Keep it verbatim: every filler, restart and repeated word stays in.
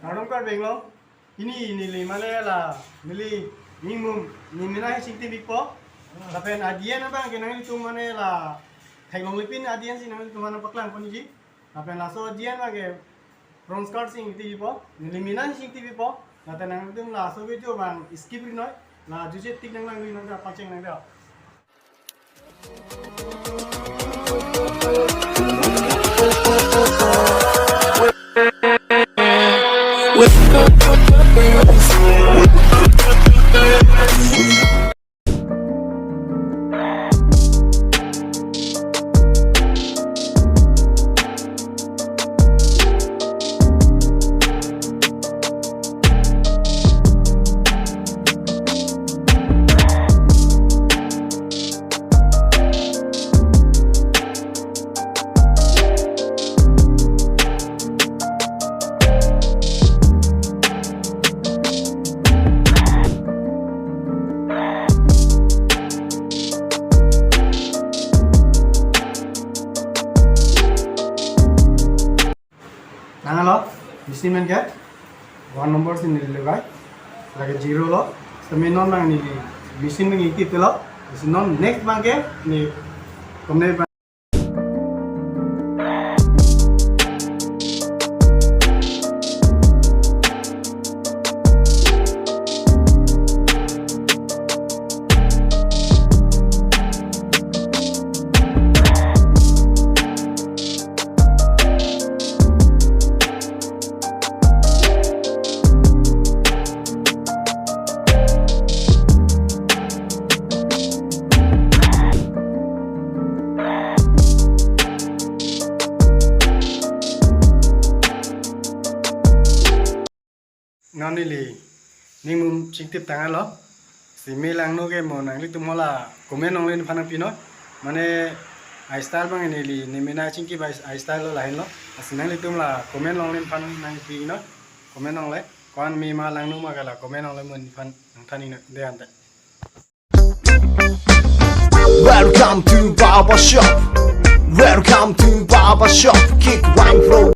Kardom Karbi Anglong, pini neli mane la neli ningmum ni mena hi chingti bipo. Lapen adian abang ke nanglitum mane la theklongle pin adian si nanglitum mane paklang ponji. Lapen laso adian abang ke Bronze Card si chingti bipo, neli mena hi chingti bipo. Lapen nanglitum laso video abang skip ri noi, la juche tik nanglang ri noi, pacheng nang. Nanglo, machine man ke one number si neli logai, lake zero lo. Semi non nang neli machine nang ikit lo. Si non next abang ke ni komne abang. Non neli ningmum chingtip tanglo. Si me langno ke mo nanglitum hala comment along le nephan nangpinon. Mane a-style abang neli ni mena chingki bai a-style lo lahenlo. Lasi nanglitum la comment along le nephan nangpinon. Comment along le. Ko-an me ma langno ma ke la comment along le mo nephan nangthan inon. De ante. Welcome to Baba Shop. Welcome to Baba Shop. Kick wine flow.